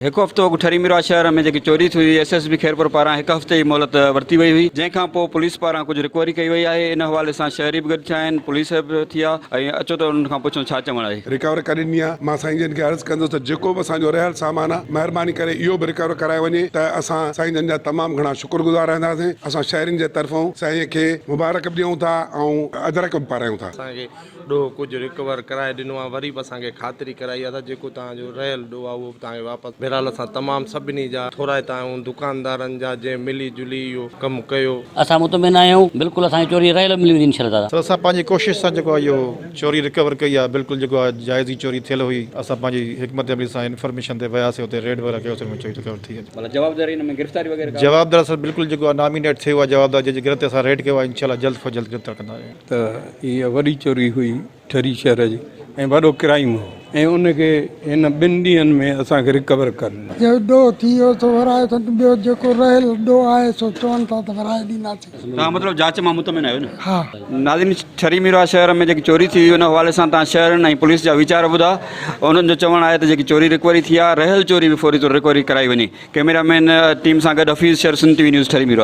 هڪ هفتو اڳ ٺري ميرواهه شهر ۾ جيڪي چوري ٿي هئي ايس ايس بي خيرپور پاران هڪ هفتي جي مهلت ورتي وئي هئي جنهن کان پوء پوليس پاران ڪجهه رڪوري ڪئي وئي آهي ان حوالي سان شهري به گڏ ٿيا آهن پوليس به ٿي آهي ۽ اچو ته انهن کان پڇون ڇا چوڻ آهي. رڪور ڪري ڏني آهي مان سائين جن کي عرض ڪندس ته جيڪو به اسان جو رهيل سامان آهي مهرباني ڪري اهو به رڪور ڪرايو وڃي ته اسان سائين جن جا تمام گهڻا شڪر گذار رهنداسين اسان شهرين جي طرفون سائين کي مبارڪ به ڏيون ٿا ۽ اجرڪ به پارايون ٿا. اسان کي ڏوهه ڪجهه رڪور ڪرائي ڏنو آهي وري به اسان کي خاطري ڪرائي آهي ته جيڪو توهان جو رهيل ڏوهه آهي اهو به توهان کي واپس بهرحال اسان تمام سڀني جا ٿورائتا آهيون دڪاندارن جا جنهن ملي جلي اهو ڪم ڪيو. اسان مطمئن آهيون بلڪل اسان کي چوري رهيل به ملي ويندي انشاء الله تعالي. سر اسان پنهنجي ڪوشش سان جيڪو آهي اهو چوري رڪور ڪئي آهي بلڪل جيڪو آهي جائز ئي چوري ٿيل هئي اسان پنهنجي حڪمت عملي سان انفارميشن تي وياسي اتي ريڊ وغيره ڪيوسي ان ۾ چوري رڪور ٿي وئي. مطلب جوابدار ان ۾ گرفتاري وغيره ڪا. جوابدار سر بلڪل جيڪو آهي نامينيٽ ٿيو آهي جوابدار جنهن جي گرفت تي اسان ريڊ ڪيو آهي انشاء الله جلد کان جلد گرفتار ڪنداسين. ته هيء وڏي چوري هئي ٺري شهر جي ۽ وڏو ڪرائيم هو ۽ ان کي هن ٻن ڏينهن ۾ اسان کي رڪور ڪرڻو. جو ڏوهه ٿي ويو سو ورائي اٿن، ٻيو جيڪو رهيل ڏوهه آهي سو چون ٿا ته ورائي ڏينداسين. توهان مطلب جاچ مان مطمئن آهيو نه؟ ها. ناظرين ٺري ميرواهه شهر ۾ جيڪي چوري ٿي هئي ان حوالي سان توهان شهرين ۽ پوليس جا ويچار ٻڌا انهن جو چوڻ آهي ته جيڪي چوري رڪوري ٿي آهي رهيل چوري به فوري طور رڪوري ڪرائي وڃي ڪئميرا مين ٽيم سان گڏ Hafeez Shar Sindh T V news Thari Mirwah.